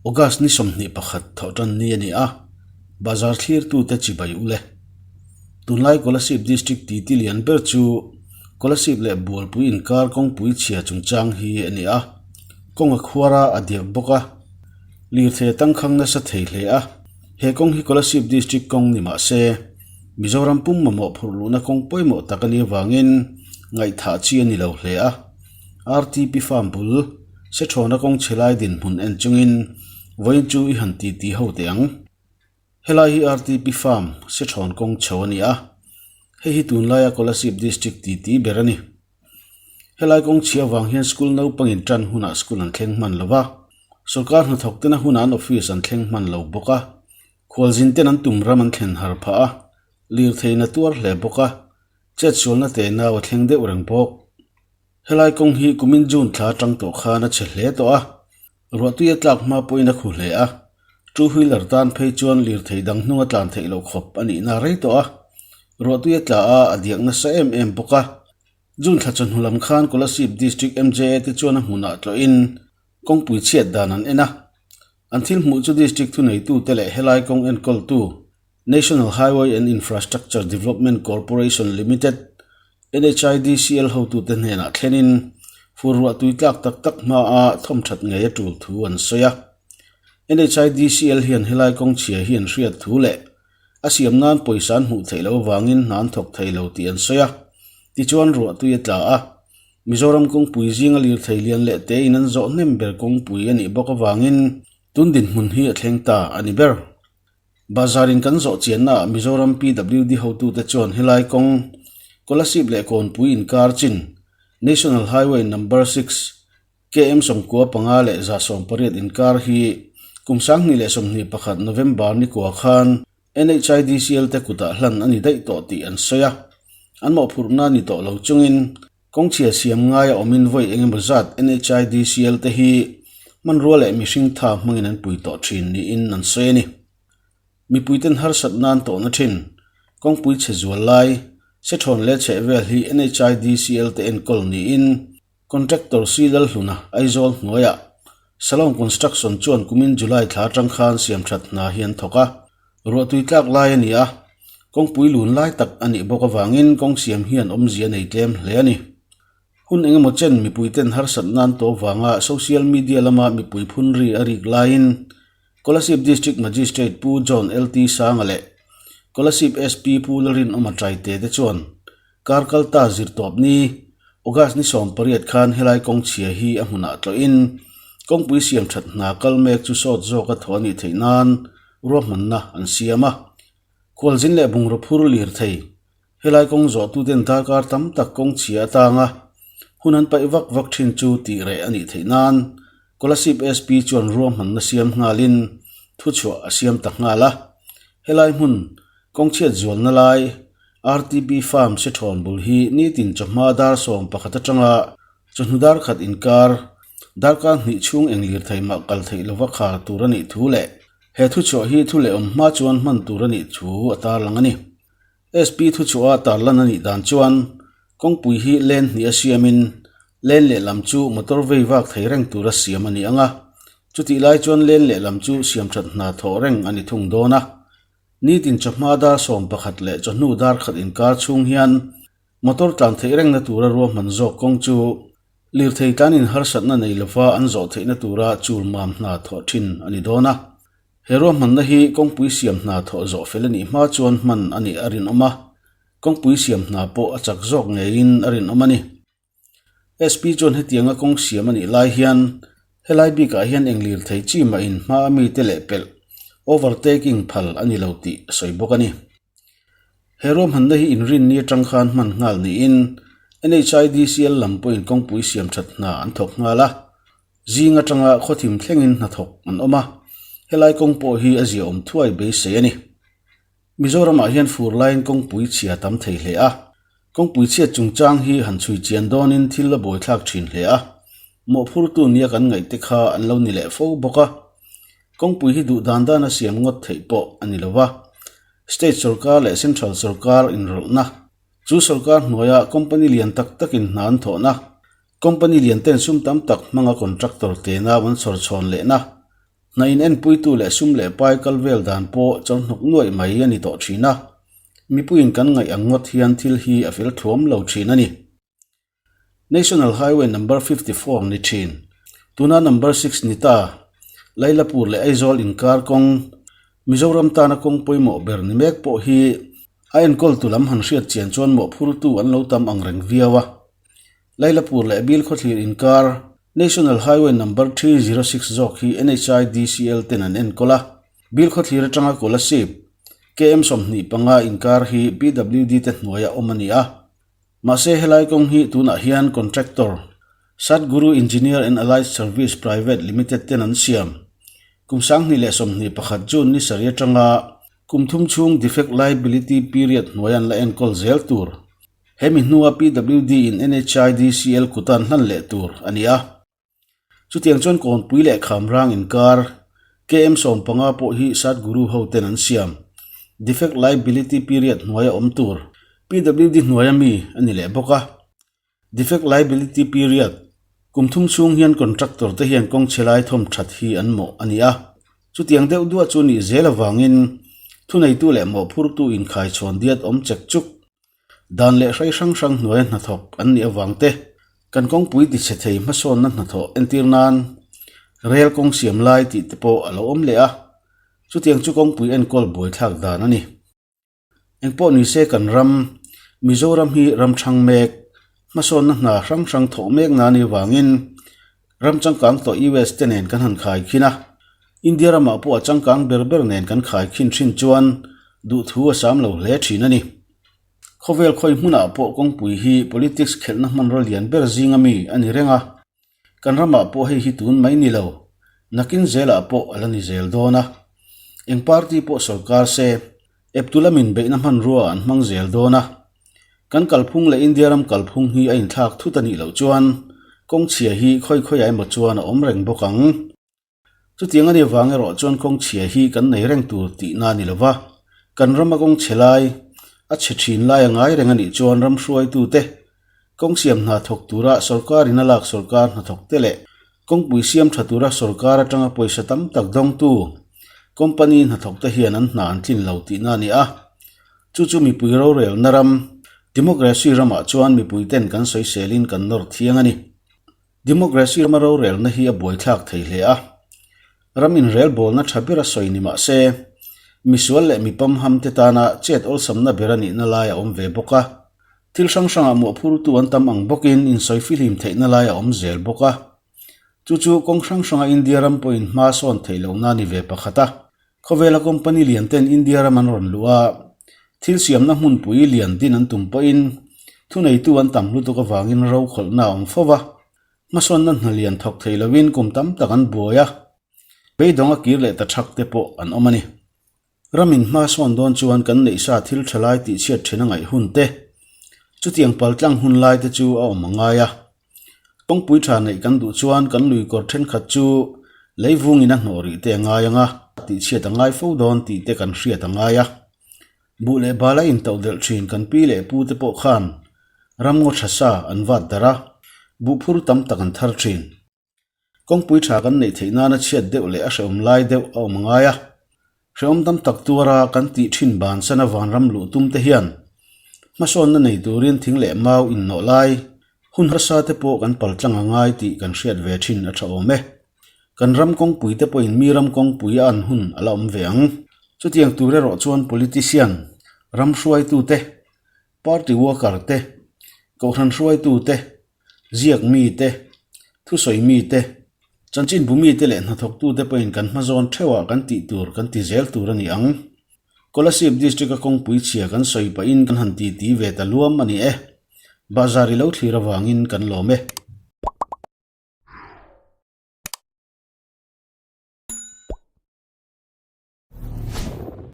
August ni 21 thawhtan ni a ni a, bazar thlirtute chibai u le. Tunlai Kolasib District titi lian ber chu Kolasib leh Bualpui inkar kawngpui chhia chungchang hi a ni a, kawng a khuar a, a diak bawk a, lirthei a tangkhang nasa thei hle a. He kawng hi Kolasib District kawng ni mah se, Mizoram pum mamawh phurh luhna kawng pawimawh tak a nih avangin ngaihthah chi a ni lo hle a. RTP Farm bul, Sethawna kawng chhe lai dinhmun en chungin vawiin chu i han titi ho teh ang. Helai hi RTP Farm, Sethrawn kawng chho a ni a, hei hi tunlaia Kolasib District titi ber a ni. Helai kawng chhia avang hian school naupangin tan hunah school an thleng hman lo va, sorkar hnathawk tena hunah an office an thleng hman lo bawk a, khualzin ten an tum ram an thlen har phah a, lirthei na tuar hle bawk a, chetsualna te nau a thleng deuh reng bawk. Helai kawng hi kumin June thla atang tawh khan a chhe hle tawh a, ruahtui a tlak hma pawhin a khu hle a, two wheeler tan phei chuan lirthei dang hnung a tlan theih loh khawp a nihna rei tawh a, ruahtui a tla a, a diak nasa em em bawk a. June thla chawhnu lam khan Kolasib District MJA te chuan a hmunah tlawhin kawngpui chhiat dan an en a, an thil hmuh chu District thuneitute leh helai kawng enkawltu National Highway and Infrastructure Development Corporation Limited, NHIDCL, hotute hnenah thlenin fur ruah tui tlak tak tak hmaa thawm that ngei a tul thu an sawi a. NHIDCL hian helai kawng chhia hi an hriat thu leh a siam nan pawisa an hmuh theih loh avangin hna an thawk thei lo tih an sawi a. Tichuan ruah tui a tla a, Mizoram kawngpui zinga lirthei lian leh tein an zawh hnem ber kawngpui a nih bawk avangin tun dinhmun hi a thleng ta a ni ber. Bazar in kan zawh chianna ah Mizoram PWD hotute chuan helai kawng, Kolasib leh Kawnpui inkar chin, National Highway Number 6, KM 95 le 180 inkar hi kum 2021 November ni kua khan NHIDCL te kutah hlan a ni daih tawh tih an sawi a. An mawhphurhna ni tawh lo chungin kawngchhia siam ngaia awmin vawi engemaw zat NHIDCL te hi hmanrua leh mihring tha hmangin an pui tawh thin niin an sawi a ni. Mipuiten harsat nan tawhna thin, kawngpui chhe zual lai, sethawn leh chheh vel hi NHIDCL te enkawl niin Contractor C Lalhluna, Aizawl hnuaiah Salon Construction chuan kumin July thla atang khan siamthat hna hi an thawk a, ruahtui tlak lai a ni a, kawngpui lun lai tak a nih bawk avangin kawng siam hian awmzia nei tlem hle a ni. Hun engemaw chen mipuiten harsat nan tawh vanga social media lama mipui phun ri a rik laiin Kolasib District Magistrate Pu John LT Sanga leh Kolasib SP Pu Lalrinawma Traite te chuan kar kalta zirtawp ni August ni 18 khan helai kawng chhia hi a hmunah tlawhin kawngpui siam that hna kal mek chu sawt zawka thaw a nih theih nan ruahmanna an siam a. Khualzin leh bungraw phur lirthei Helai kawng zawhtuten darkar tam tak kawng chhia atanga hun an paih vak vak thin chu tih reh a nih theih nan Kolasib SP chuan ruahmanna siam nghalin thuchhuah a siam ta nghal a. Helai hmun kawng chhiat zualna lai RTB Farm Sethawn bul hi nitin chawhma dar 11 atanga chawhnu dar khat inkar darkar hnih chhung eng lirthei mah kal theih lova khar tur a nih thu leh he thuchhuah hi thu leh awm hma chuan hman tur a nih thu a tarlang a ni. SP thuchhuah a tarlan a nih dan chuan kawngpui hi lane hnih a siamin lane lehlam chu motor vei vak thei reng tura siam a ni ang a, chutih lai chuan lane lehlam chu siamthat hna thawh reng a ni thung dawn a. Nitin chawhma dar 11 leh chawhnu dar khat inkar chhung hian motor tlan theih rengna tura ruahman zawk kawng chu lirthei tlanin harsatna nei lova an zawh theihna tura chulmam hna thawh thin a ni dawn a. He ruahmanna hi kawngpui siam hna thawh zawh fel a nih hma chuan hman a nih a rinawm a, kawngpui siam hna pawh a chak zawk ngeiin a rinawm a ni. SP chuan hetianga kawng siam a nih lai hian helai bikah hian eng lirthei chi mahin hma a mite leh pelh, overtaking, phal a ni lo tih a sawi bawk a ni. He ruahmanna hi inrinni atang khan hman nghal niin NHIDCL lam pawhin kawngpui siam that hna an thawk nghal a. Zing atanga khawthim thlengin hnathawk an awm a, helai kawng pawh hi a ziaawm thuai beisei a ni. Mizoramah hian fur laiin kawngpui chhia tam thei hle a, kawngpui chhiat chungchang hi han chhui chian dawnin thil a buaithlak thin hle a, mawhphurtu nia kan ngaihte kha an lo ni leh fo bawk a. Kawngpui hi duh dan dana siam ngawt theih pawh a ni lo va, state sorkar leh central sorkar inrawlhna, chu sorkar hnuaia company lian tak takin hna an thawhna, Company lian ten sum tam tak hmanga contractor tena an chhawr chhawn lehna. Hna in enpuitu leh sum leh pai kal vel dan pawh chawlhnawk nuaih mai a ni tawh thin a, mipuiin kan ngaih ang ngawt hian thil hi a fel thuam lo thin a ni. National Highway Number 54 ni thin, tuna Number 6 ni ta, Lailapur leh Aizawl inkar kawng, Mizoram tana kawng pawimawh ber ni mek pawh hi a enkawltu lam han hriat chian chuan mawhphurtu an lo tam ang reng viau a. Lailapur leh Bilkhawthlir inkar National Highway Number 306 zawk hi NHIDCL ten an enkawl a, Bilkhawthlir atanga Kolasib, KM 25 inkar hi PWD te hnuaia awm a ni a. Mahse helai kawng hi tunah hian contractor, Satguru Engineer and Allied Service Private Limited ten an siam. Kum 2021 June ni sarih atanga kum thum chhung defect liability period hnuai an la enkawl zel tur. Hemi hnua PWD in NHIDCL kutan hlan leh tur a ni a. Chutiang chuan Kawnpui leh Khamrang inkar KM 15 pawh hi Satguru ho ten an siam. Defect liability period hnuaia awm tur PWD hnuaia mi a ni leh bawk a. Defect liability period kum thum chhung hian contractor te hian kawng chhe lai thawm that hi an mawh a ni a. Chutiang deuh duah chu nih zel avangin thuneitu leh mawhphurtu inkhaichhawn diat awm chek chuk Dan leh hrai hrang hrang hnuaia hnathawk an nih avang te, kan kawngpui tichhe thei hmasawnna hnathawh entir nan rel kawng siam lai tih te pawh a lo awm leh a, chutiang chu kawngpui enkawl buaithlak dan a ni. Engpawh nise kan ram, Mizoram hi ram hrang mek, hmasawnna hna hrang hrang thawh mek na ni vangin ram changkang tawh US te nen kan han khaikhin a, India ramah pawh a changkang ber ber nen kan khaikhin thin chuan duhthu a sam lo hle thin a ni. Khawvel khawi hmunah pawh kawngpui hi politics khelhna hmanraw lian ber zinga mi a ni reng a, kan ramah pawh hei hi tun mai ni lo, nakin zelah pawh a la ni zel dawn a. Eng party pawh sawrkar se, eptu lamin beihna hmanrua an hmang zel dawn a. Kan kalphung leh India ram kalphung hi a inthlak thut a nih loh chuan kawngchhia hi khawi khawiah emaw chuan a awm reng bawk ang. Chutiang a nih avang erawh chuan kawng chhia hi kan nei reng tur tihna a ni lo va, kan rama kawng chhe lai, a chhe thin lai a ngai reng a nih chuan ram hruaitute, kawng siam hna thawk tura sawrkarin a lak sawrkar hnathawkte leh kawngpui siam tha tura sawrkar atanga pawisa tam tak dawngtu company hnathawkte hian an hna an tlin lo tihna a ni a. Chu chu mipui rorelna ram, democracy ramah chuan mipuiten kan sawiselin kan nawr thiang a ni. Democracy rama rorelna hi a buaithlak thei hle a, ram inrelbawlna tha bera sawi ni mah se, misual leh mi pamhamte tana chet awlsamna ber a nihna lai a awm ve bawk a. Thil hrang hrangah mawhphurtu an tam ang bawkin insawi fihlim theihna lai a awm zel bawk a. Chu chu kawng hrang hranga India ram pawhin hma sawn theih lohna a ni ve pakhat a. Khawvela company lian ten India ram an rawn luh a, thil siamna hmunpui lian din an tum pawhin thuneitu an tam lutuk avangin ro khawlhna a awm fo va, hmasawnna hna lian thawk thei lovin kum tam tak an buai a, beidawng a kir leh ta thak te pawh an awm a ni. Ramin hma sawn dawn chuan kan neihsa thil tha lai tihchhiat then a ngaih hun te, chutiang paltlang hun lai te chu a awm a ngai a. Kawngpui tha neih kan duh chuan kan lui kawr thenkhat chu leivungin a hnawh rih te a ngai ang a, tihchhiat a ngai fo dawn tih te kan hriat a ngai a. Buh leh bal a intoh delh thin kan pi leh pu te pawh khan ramngaw tha sa an vat darh a, buhphur tam tak an thar thin. Kawngpui tha kan neih theih nana chhiat deuh leh a hrehawm lai deuh a awm ngai a. Hrehawm tam tak tuara kan tih thin bansan a vanram luh tum te hian hmasawnna nei turin thing leh mau innawh lai hun harsa te pawh kan paltlang a ngai tih kan hriat ve thin a tha awm e. Kan ram kawngpui te pawhin mi ram kawngpui a an hun a la awm ve ang. Chutiang tur erawh chuan politician, ram hruaitute, party worker te, kohhran hruaitute, Ziak mite, thusawi mite, chanchinbu mite leh hnathawktute pawhin kan hmazawn theuhah kan tih tur kan ti zel tur a ni ang. Kolasib District-a kawngpui chhia kan sawi pahin kan han titi ve ta luam a ni e. Bahzar i lo thlir avangin kan lawm e.